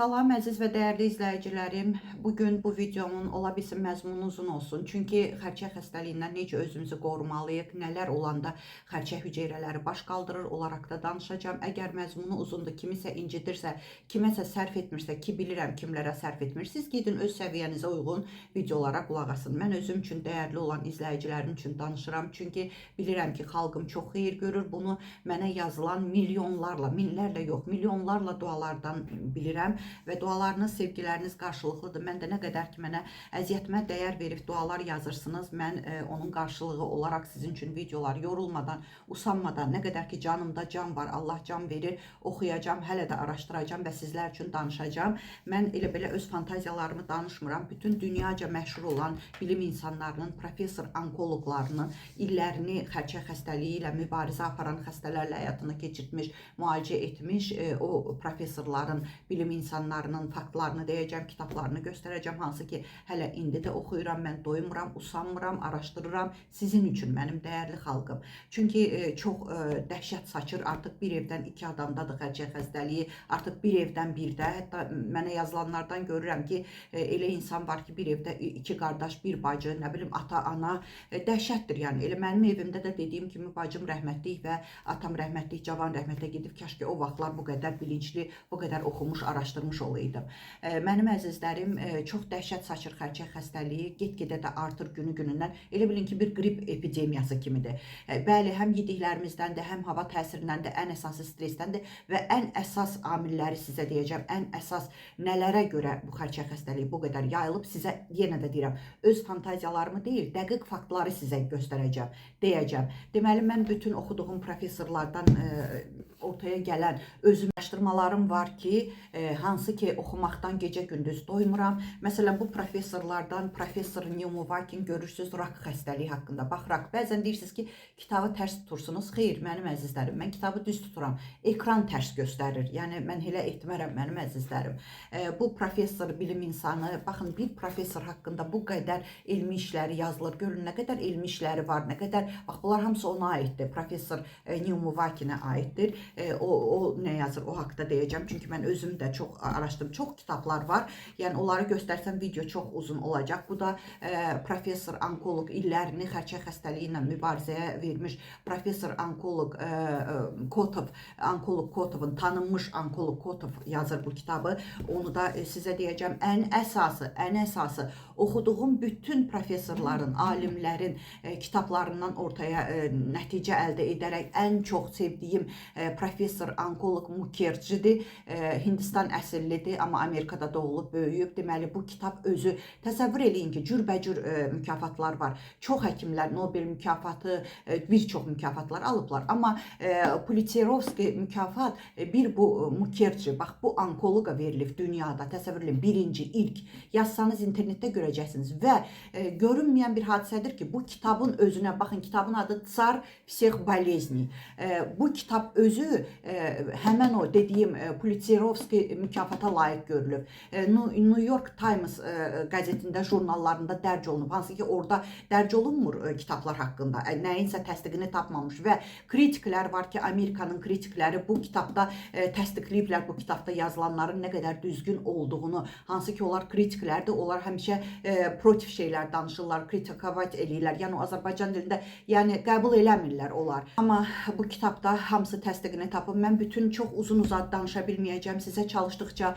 Salam əziz və dəyərli izləyicilərim. Bu gün bu videomun ola bilsin məzmunu uzun olsun. Çünki xərçəng xəstəliyindən necə özümüzü qorumalıyıq, nələr olanda xərçəng hüceyrələri baş qaldırır, olaraq da danışacağam. Əgər məzmunu uzundur, kimisə incidirsə, kiməsə sərf etmirsə, ki bilirəm kimlərə sərf etmir, siz gedin öz səviyyənizə uyğun videolara qulaq asın. Mən özüm üçün dəyərli olan izləyicilərim üçün danışıram. Çünki bilirəm ki, xalqım çox xeyir görür. Bunu mənə yazılan milyonlarla, minlərlə yox, milyonlarla dualardan bilirəm və dualarınız, sevgiləriniz qarşılıqlıdır. Mən də nə qədər ki mənə əziyyətimə dəyər verib dualar yazırsınız, mən onun qarşılığı olaraq sizin üçün videolar yorulmadan, usanmadan, nə qədər ki canımda can var, Allah can verir, oxuyacağam, hələ də araşdıracağam və sizlər üçün danışacağam. Mən elə belə öz fantaziyalarımı danışmıram. Bütün dünyaca məşhur olan bilim insanlarının, professor onkoloqlarının illərini xərçəng xəstəliyi ilə mübarizə aparan xəstələrlə həyatını keçirtmiş, müalicə etmiş o professorların, bilim insanlarının faktlarını deyəcəm, kitablarını göstərəcəm, hansı ki hələ indi də oxuyuram, mən doymuram, usanmıram, araşdırıram sizin üçün, mənim dəyərli xalqım. Çünki çox dəhşət saçır, artıq bir evdən iki adamdadır xərçəng xəstəliyi, artıq bir evdən birdə, hətta mənə yazılanlardan görürəm ki, elə insan var ki, bir evdə iki qardaş, bir bacı, nə bilim ata, ana, dəhşətdir yəni. Elə mənim evimdə də dediyim kimi bacım rəhmətlik və atam rəhmətlik, cavan rəhmətə gedib. Kaş ki o vaxtlar bu qədər bilinçli, bu qədər oxumuş, araşdırmış olaydım. Mənim əzizlərim, çox dəhşət saçır xərçəng xəstəliyi, get-gedə də artır günü-günündən. Elə bilin ki, bir qrip epidemiyası kimidir. Bəli, həm yediklərimizdəndir, həm hava təsirindəndir, ən əsası stressdəndir və ən əsas amilləri sizə deyəcəm. Ən əsas nələrə görə bu xərçəng xəstəliyi bu qədər yayılıb, sizə yenə də deyirəm, öz fantaziyalarımı deyil, dəqiq faktları sizə göstərəcəm, deyəcəm. Deməli, mən bütün oxuduğum professorlardan ortaya gələn özüm araşdırmalarım var ki, hansı ki oxumaqdan gecə-gündüz doymuram. Məsələn, bu professorlardan professor Newmovakin görürsüz rak xəstəliyi haqqında. Bax, rak. Bəzən deyirsiniz ki, kitabı tərs tutursunuz. Xeyr, mənim əzizlərim, mən kitabı düz tuturam. Ekran tərs göstərir. Yəni mən elə etmərəm, mənim əzizlərim. Bu professor, bilim insanı, baxın, bir professor haqqında bu qədər elmi işləri yazılır. Görün nə qədər elmi işləri var, nə qədər. Bax, bunlar hamısı ona aiddir. Professor Newmovakinə aiddir. O nə yazır, o haqda deyəcəm. Çünki mən özüm də çox araşdırdım. Çox kitablar var. Yəni onları göstərsəm video çox uzun olacaq. Bu da professor onkoloq, illərini xərçəng xəstəliyi ilə mübarizəyə vermiş professor onkoloq Kotov, onkoloq Kotovun, tanınmış onkoloq Kotov yazır bu kitabı. Onu da sizə deyəcəm. Ən əsası, ən əsası oxuduğum bütün professorların, alimlərin kitablarından ortaya nəticə əldə edərək ən çox sevdiyim professor onkoloq Mukherjidir. Hindistan əsillidir, amma Amerikada doğulub, böyüyüb. Deməli, bu kitab özü, təsəvvür eləyin ki, cürbəcür mükafatlar var. Çox həkimlər Nobel mükafatı, bir çox mükafatlar alıblar. Amma Pulitzerovski mükafat bir bu Mukherji, bax bu onkoloqa verilib dünyada. Təsəvvür eləyin, birinci, ilk. Yazsanız internetdə görəcəksiniz və görünməyən bir hadisədir ki, bu kitabın özünə baxın, kitabın adı Tsar всех болезней. Bu kitab özü həmən o dediyim Pulitzerovski mükafata layiq görülüb. New York Times qəzetində, jurnallarında dərc olunub. Hansı ki, orada dərc olunmur kitablar haqqında. Nəyinsə təsdiqini tapmamış və kritiklər var ki, Amerikanın kritikləri bu kitabda təsdiqləyiblər bu kitabda yazılanların nə qədər düzgün olduğunu. Hansı ki, onlar kritiklərdir, onlar həmişə protiv şeylər danışırlar, kritikovать eləyirlər. Yəni o Azərbaycan dilində, yəni qəbul eləmirlər onlar. Amma bu kitabda hamısı təsdiqini tapıb. Mən bütün çox uzun-uzadı danışa bilməyəcəm. Sizə çalışdıqca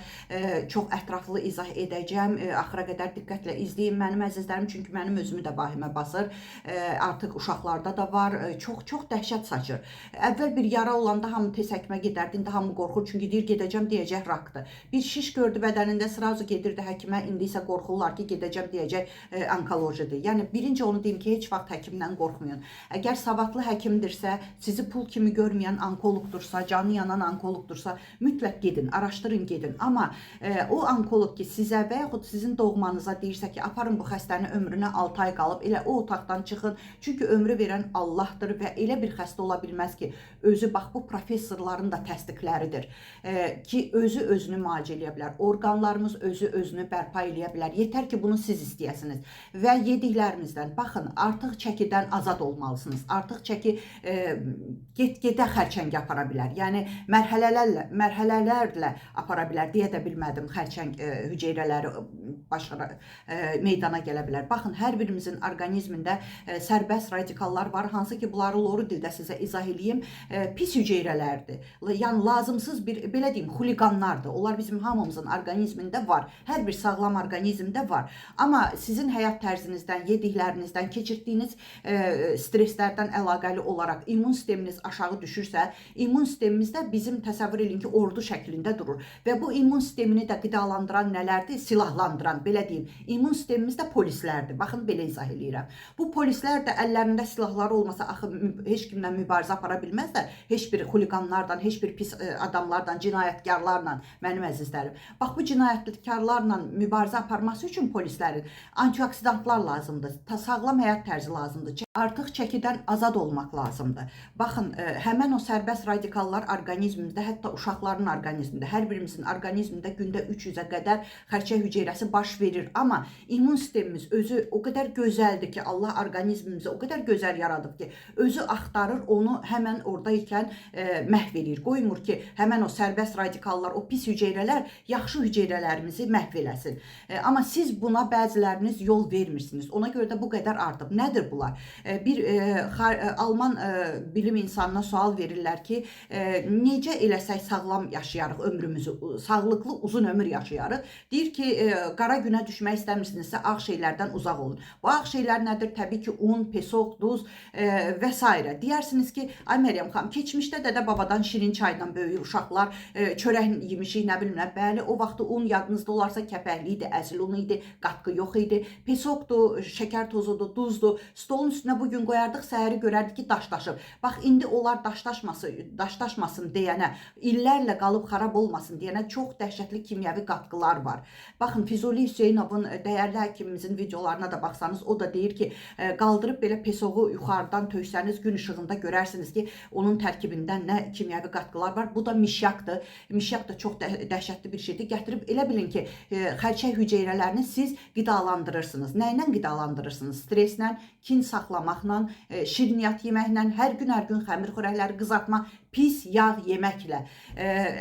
çox ətraflı izah edəcəm. Axıra qədər diqqətlə izləyin mənim əzizlərim, çünki mənim özümü də vahimə basır. Artıq uşaqlarda da var. Çox-çox dəhşət saçır. Əvvəl bir yara olanda hamı tez həkimə gedərdi. İndi hamı qorxur, çünki deyir gedəcəm, deyəcək rakdır. Bir şiş gördü bədənində, srazu gedirdi həkimə. İndi isə qorxurlar ki, gedəcəm, deyəcək onkolojidir. Yəni birinci onu deyim ki, heç vaxt həkimdən qorxmayın. Əgər savadlı həkimdirsə, sizi pul kimi görməyən onkoloqdursa, canı yanan onkoloqdursa, mütləq gedin, araşdırın, gedin. Amma o onkoloq ki, sizə və yaxud sizin doğmanıza deyirsə ki, aparın bu xəstənin ömrünə 6 ay qalıb, elə o otaqdan çıxın. Çünki ömrü verən Allahdır və elə bir xəstə ola bilməz ki, özü, bax bu professorların da təsdiqləridir. Ki özü özünü müalicə eləyə bilər. Orqanlarımız özü özünü bərpa eləyə bilər. Yetər ki, bunu siz istəyəsiniz. Və yediklərimizdən, baxın, artıq çəkidən azad olmalısınız. Artıq çəki get-gedə xərçəng aparar. apara bilər. Yəni mərhələlərlə apara bilər deyə də bilmədim. Xərçəng hüceyrələri meydana gələ bilər. Baxın, hər birimizin orqanizmində sərbəst radikallar var, hansı ki, bunları loru dildə sizə izah eləyim, pis hüceyrələrdir. Yəni lazımsız bir, belə deyim, xuliqanlardır. Onlar bizim hamımızın orqanizmində var. Hər bir sağlam orqanizmdə var. Amma sizin həyat tərzinizdən, yediklərinizdən, keçirdiyiniz stresslərdən əlaqəli olaraq immun sisteminiz aşağı düşürsə, immun sistemimiz də bizim təsəvvür eləyin ki, ordu şəklində durur. Və bu immun sistemini də qidalandıran nələrdir? Silahlandıran, belə deyim. İmmun sistemimiz də polislərdir. Baxın, belə izah eləyirəm. Bu polislər də əllərində silahları olmasa axı heç kimlə mübarizə apara bilməzlər. Heç bir xuliqanlardan, heç bir pis adamlardan, cinayətkarlarla, mənim əzizlərim. Bax, bu cinayətkarlarla mübarizə aparması üçün polislərin antioksidantlar lazımdır. Sağlam həyat tərzi lazımdır. Artıq çəkidən azad olmaq lazımdır. Baxın, həmən o sərbəst radikallar orqanizmimizdə, hətta uşaqların orqanizmində, hər birimizin orqanizmində gündə 300-ə qədər xərçəng hüceyrəsi baş verir. Amma immun sistemimiz özü o qədər gözəldir ki, Allah orqanizmimizi o qədər gözəl yaradıb ki, özü axtarır, onu həmən orada ikən məhv eləyir. Qoymur ki, həmən o sərbəst radikallar, o pis hüceyrələr yaxşı hüceyrələrimizi məhv eləsin. Amma siz buna bəziləriniz yol vermirsiniz. Ona görə də bu qədər artıb. Nədir bunlar? Bir Alman bilim insanına sual verirlər ki, necə eləsək sağlam yaşayarıq ömrümüzü, sağlıqlı uzun ömür yaşayarıq. Deyir ki, qara günə düşmək istəmirsinizsə ağ şeylərdən uzaq olun. Bu ağ şeylər nədir? Təbii ki, un, pesoq, duz və s. Deyərsiniz ki, ay Məryəm xanım, keçmişdə dədə babadan şirin çaydan böyüyür uşaqlar, çörək yemişik, nə bilim nə. Bəli, o vaxtı un yadınızda olarsa kəpəkli idi, əzil un idi, qatqı yox idi. Pesoqdur, şəkər tozudur, duzdur. Stolun üstünə bugün qoyardıq, səhəri görərdik ki, daşdaşıb. Bax, indi onlar daşdaşmasın deyənə, illərlə qalıb xarab olmasın deyənə çox dəhşətli kimyəvi qatqılar var. Baxın, Füzuli Hüseynovun, dəyərli həkimimizin videolarına da baxsanız, o da deyir ki, qaldırıb belə pesoğu yuxarıdan töksəniz, gün işığında görərsiniz ki, onun tərkibindən nə kimyəvi qatqılar var. Bu da mişyakdır. Mişyak da çox dəhşətli bir şeydir. Gətirib elə bilin ki, xərçəng hüceyrələrini siz qidalandırırsınız. Nə ilə qidalandırırsınız? Stresslə, kin saxlamaqla, şirniyyat yeməklə, hər gün xəmir xörəkləri qızartma, pis yağ yeməklə.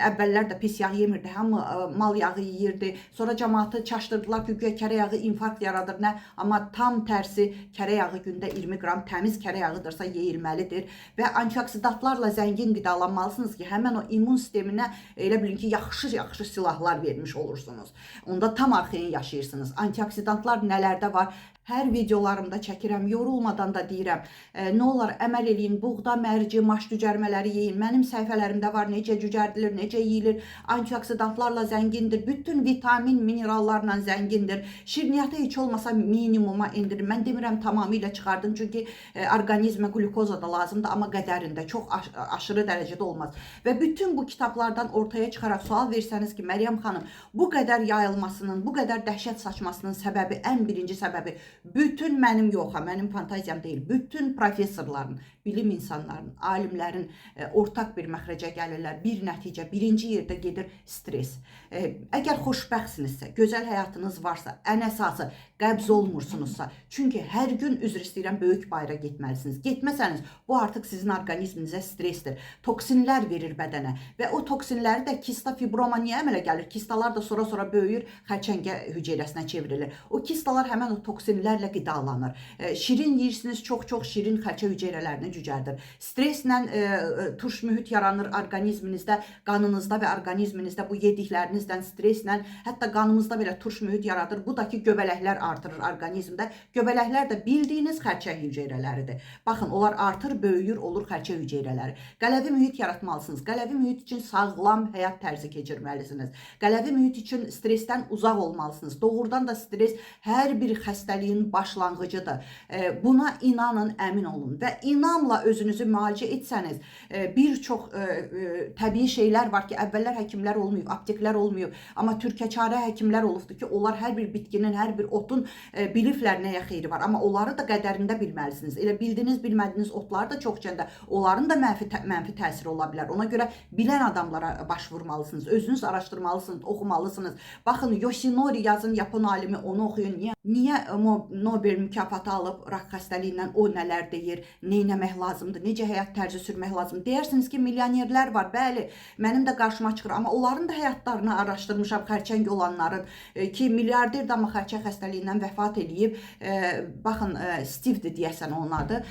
Əvvəllər də pis yağ yemirdi, hamı mal yağı yeyirdi. Sonra cəmaatı çaşdırdılar ki, güya kərə yağı infarkt yaradır, nə? Amma tam tərsi, kərə yağı gündə 20 qram təmiz kərə yağıdırsa yeyilməlidir və antioksidantlarla zəngin qidalanmalısınız ki, həmən o immun sisteminə elə bilin ki, yaxşı-yaxşı silahlar vermiş olursunuz. Onda tam arxayın yaşayırsınız. Antioksidantlar nələrdə var? Hər videolarımda çəkirəm, yorulmadan da deyirəm. Nə olar əməl eləyin, buğda, mərci, maş cücərmələri yeyin. Mənim səhifələrimdə var, necə cücərdilir, necə yeyilir. Antioksidantlarla zəngindir, bütün vitamin, minerallarla zəngindir. Şirniyyatı heç olmasa minimuma endirin. Mən demirəm tamamilə çıxardın, çünki orqanizmə qlükoza da lazımdır, amma qədərində, çox aşırı dərəcədə olmaz. Və bütün bu kitablardan ortaya çıxaraq sual versəniz ki, Məryəm xanım, bu qədər yayılmasının, bu qədər dəhşət saçmasının səbəbi, ən birinci səbəbi bütün mənim yox, mənim fantaziyam deyil, bütün professorların, bilim insanlarının, alimlərin ortaq bir məxrəcə gəlirlər, bir nəticə, birinci yerdə gedir stres. Əgər xoşbəxtsinizsə, gözəl həyatınız varsa, ən əsası qəbz olmursunuzsa, çünki hər gün üzr istəyirəm, böyük bayıra getməlisiniz. Getməsəniz, bu artıq sizin orqanizminizə stresdir. Toksinlər verir bədənə və o toksinləri də kista, fibroma niyə əmələ gəlir? Kistalar da sonra-sonra böyüyür, xərçəngə hüceyrəsinə çevrilir. O kistalar həmən o toksinlərlə qidalanır. Şirin yeyirsiniz, çox-çox şirin xərçəng hüceyrələrini cücərdir. Stresslə turş mühit yaranır orqanizminizdə, qanınızda və orqanizminizdə bu yediklərinizlə, stresslə, hətta qanımızda belə turş mühit yaradır. Bu da ki, göbələklər artırır orqanizmdə. Göbələklər də bildiyiniz xərçəng hüceyrələridir. Baxın, onlar artır, böyüyür, olur xərçəng hüceyrələri. Qələvi mühit yaratmalısınız. Qələvi mühit üçün sağlam həyat tərzi keçirməlisiniz. Qələvi mühit üçün stressdən uzaq olmalısınız. Doğrudan da stres hər bir xəstəliyin başlanğıcıdır. Buna inanın, əmin olun və inamla özünüzü müalicə etsəniz, bir çox təbii şeylər var ki, əvvəllər həkimlər olmayıb, apteklər olmayıb, amma türkəçarə həkimlər olubdur ki, onlar hər bir bitkinin, hər bir otun Otun biliblər nəyə xeyri var, amma onları da qədərində bilməlisiniz. Elə bildiniz, bilmədiyiniz otları da çox içəndə onların da mənfi təsiri ola bilər. Ona görə bilən adamlara başvurmalısınız. Özünüz araşdırmalısınız, oxumalısınız. Baxın, Yoshinori yazın, Yapon alimi, onu oxuyun. Niyə Nobel mükafatı alıb rak xəstəliyindən, o nələr deyir, nə etmək lazımdır, necə həyat tərzi sürmək lazımdır. Deyirsiniz ki, milyonerlər var. Bəli, mənim də qarşıma çıxır, amma onların da həyatlarını araşdırmışam, xərçəng olanların ki, milyarderdir, amma xərçəng xəstəliyindən vəfat eləyib. Baxın, Steve-dir deyəsən onun adı.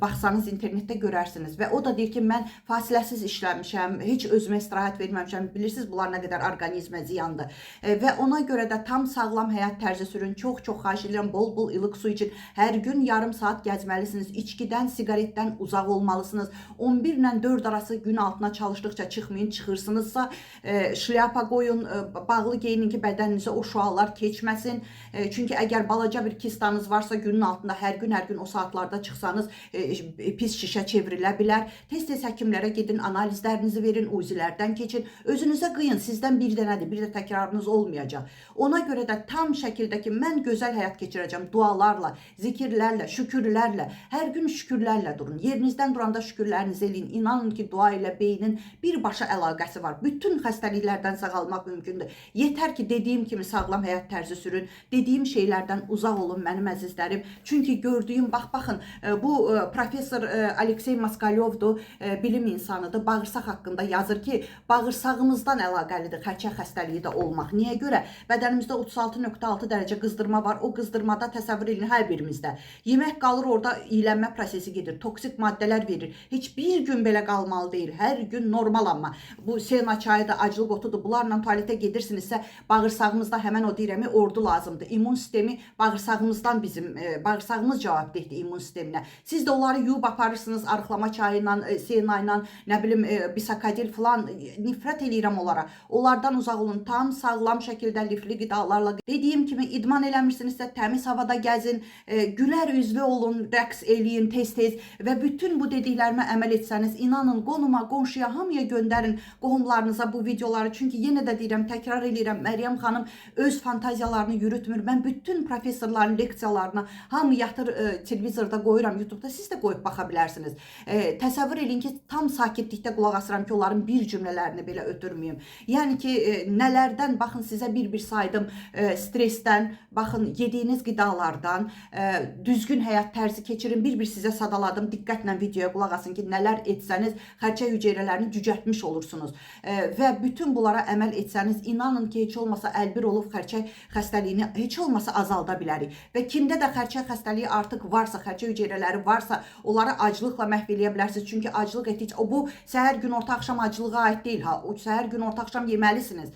Baxsanız internetdə görərsiniz və o da deyir ki, mən fasiləsiz işləmişəm, heç özümə istirahət verməmişəm. Bilirsiniz, bunlar nə qədər orqanizmə ziyandır. Və ona görə də tam sağlam həyat tərzi sürün. Çox-çox xahiş edirəm, bol-bol ilıq su için. Hər gün yarım saat gəzməlisiniz. İçkidən, siqaretdən uzaq olmalısınız. 11 ilə 4 arası gün altına çalışdıqca çıxmayın. Çıxırsınızsa şlyapa qoyun, bağlı geyinin ki, bədəninizə o şüalar keçməsin. Çünki əgər balaca bir kistanız varsa, günün altında hər gün o saatlarda çıxsanız pis şişə çevrilə bilər. Tez-tez həkimlərə gedin, analizlərinizi verin, UZI-lərdən keçin. Özünüzə qıyın, sizdən bir dənədir, bir də təkrarınız olmayacaq. Ona görə də tam şəkildə ki, mən gözəl həyat keçirəcəm dualarla, zikirlərlə, şükürlərlə, hər gün şükürlərlə durun. Yerinizdən duranda şükürlərinizi eləyin. İnanın ki, dua ilə beynin birbaşa əlaqəsi var. Bütün xəstəliklərdən sağalmaq mümkündür. Yetər ki, dediyim kimi sağlam həyat tərzi sürün. Dediyim şeylərdən uzaq olun mənim əzizlərim. Çünki gördüyüm, baxın, bu professor Aleksey Moskalyovdur, bilim insanıdır. Bağırsaq haqqında yazır ki, bağırsağımızdan əlaqəlidir xərçəng xəstəliyi də olmaq. Niyə görə? Bədənimizdə 36.6 dərəcə qızdırma var. O qızdırmada təsəvvür edin hər birimizdə. Yemək qalır orada, iylənmə prosesi gedir. Toksik maddələr verir. Heç bir gün belə qalmalı deyil. Hər gün normal amma. Bu sena çayıdır, acılıq otudur. Bunlarla tualetə gedirsinizsə, bağırsağımızda həmən o deyirəm, ordu lazımdır. İmmun sistemi bağırsağımızdan bizim, bağırsağımız cavabdehdir immun sisteminə. Siz də onları yuyub aparırsınız arıqlama çayı ilə, sena ilə, nə bilim, bisakadil filan, nifrət eləyirəm onlara. Onlardan uzaq olun. Tam sağlam şəkildə lifli qidalarla. Dediyim kimi idman eləmirsinizsə təmiz havada gəzin, gülər üzlü olun, rəqs eləyin tez-tez və bütün bu dediklərimə əməl etsəniz, inanın qonuma, qonşuya, hamıya göndərin qohumlarınıza bu videoları. Çünki yenə də deyirəm, təkrar eləyirəm, Məryəm xanım öz fantaziyalarını yürütmür. Mən bütün professorların leksiyalarına hamı yatır, televizorda qoyuram, YouTube'da siz də qoyub baxa bilərsiniz. Təsəvvür eləyin ki, tam sakitlikdə qulaq asıram ki, onların bir cümlələrini belə ötürməyim. Yəni ki, nələrdən, baxın sizə bir-bir saydım, stressdən, baxın yediyiniz qidalardan, düzgün həyat tərzi keçirin. Bir-bir sizə sadaladım. Diqqətlə videoya qulaq asın ki, nələr etsəniz xərçəng hüceyrələrini cücərtmiş olursunuz. Və bütün bunlara əməl etsəniz, inanın ki, heç olmasa əlbir olub xərçəng xəstəliyini heç olmasa azalda bilərik. Və kimdə də xərçəng xəstəliyi artıq varsa, xərçəng hüceyrələri varsa, onları aclıqla məhv eləyə bilərsiniz. Çünki aclıq etdikcə, o bu səhər, günorta, axşam aclığa aid deyil ha. O səhər, günorta, axşam yeməlisiniz.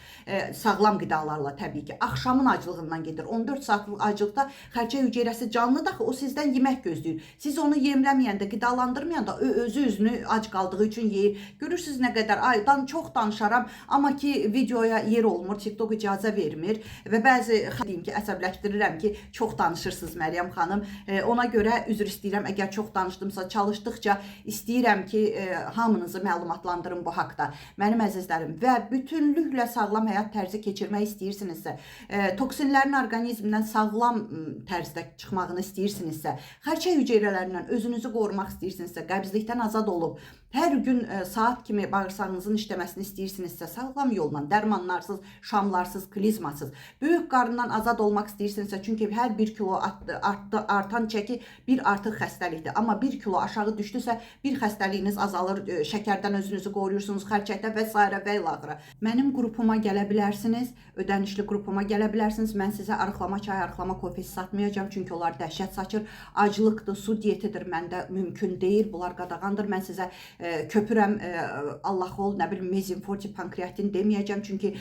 Sağlam qidalarla təbii ki. Axşamın aclığından gedir. 14 saatlıq aclıqda xərçəng hüceyrəsi canlıdır axı, o sizdən yemək gözləyir. Siz onu yemləməyəndə, qidalandırmayanda o özü özünü ac qaldığı üçün yeyir. Görürsüz nə qədər aydan çox danışaram, amma ki videoya yer olmur, TikTok icazə vermir və bəzi deyim ki, əsəbləşdirirəm ki, çox danışırsınız Məryəm xanım. Ona görə üzr istəyirəm əgər çox danışdımsa, çalışdıqca istəyirəm ki, hamınızı məlumatlandırım bu haqda. Mənim əzizlərim, və bütünlüklə sağlam həyat tərzi keçirmək istəyirsinizsə, toksinlərin orqanizmdən sağlam tərzdə çıxmağını istəyirsinizsə, xərçəng hüceyrələrindən özünüzü qorumaq istəyirsinizsə, qəbizlikdən azad olub hər gün saat kimi bağırsağınızın işləməsini istəyirsinizsə, sağlam yolla, dərmanlarsız, şamlarsız, klizmasız, böyük qarından azad olmaq istəyirsinizsə, çünki hər 1 kilo artan çəki bir artıq xəstəlikdir. Amma 1 kilo aşağı düşdüsə, bir xəstəliyiniz azalır, şəkərdən özünüzü qoruyursunuz, xərçəngdən və s. və ilaxıra. Mənim qrupuma gələ bilərsiniz, ödənişli qrupuma gələ bilərsiniz. Mən sizə arıqlama çayı, arıqlama kofesi satmayacağam, çünki onlar dəhşət saçır. Aclıqdır, su diyetidir, məndə mümkün deyil. Bunlar qadağandır. Mən sizə köpürəm, Allahol, nə bilim, mezinforti, pankreatin deməyəcəm. Çünki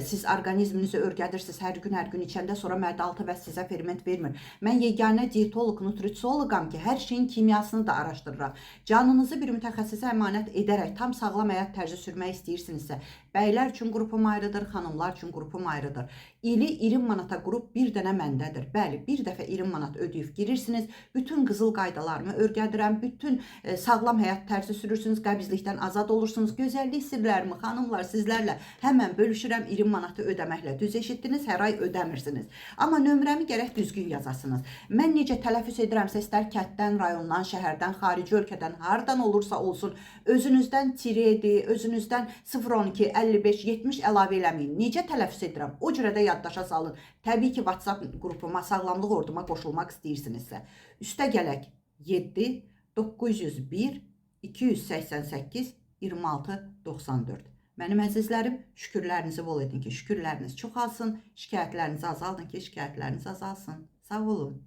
siz orqanizminizi öyrədirsiniz hər gün içəndə, sonra mədə altı və sizə ferment vermir. Mən yeganə diyetoloq, nutrisioloqam ki, hər şeyin kimyasını da araşdırıram. Canınızı bir mütəxəssisə əmanət edərək tam sağlam həyat tərzi sürmək istəyirsinizsə, bəylər üçün qrupum ayrıdır, xanımlar üçün qrupum ayrıdır. İli 20 manata qrup bir dənə məndədir. Bəli, bir dəfə 20 manat ödəyib girirsiniz. Bütün qızıl qaydalarımı öyrədirəm, bütün sağlam həyat tərzi sürürsünüz. düşürsünüz, qəbizlikdən azad olursunuz. Gözəllik sirlərimi xanımlar sizlərlə həmən bölüşürəm. 20 manatı ödəməklə düz eşitdiniz, hər ay ödəmirsiniz. Amma nömrəmi gərək düzgün yazasınız. Mən necə tələffüz edirəmsə, istər kənddən, rayondan, şəhərdən, xarici ölkədən, hardan olursa olsun, özünüzdən tiredir, özünüzdən 012 55 70 əlavə eləməyin. Necə tələffüz edirəm, o cürə də yaddaşa salın. Təbii ki, WhatsApp qrupuma, sağlamlıq orduma qoşulmaq istəyirsinizsə. Üstə gələk 7 901 288 26 94. Mənim əzizlərim, şükürlərinizi bol edin ki, şükürləriniz çoxalsın, şikayətlərinizi azaldın ki, şikayətləriniz azalsın. Sağ olun.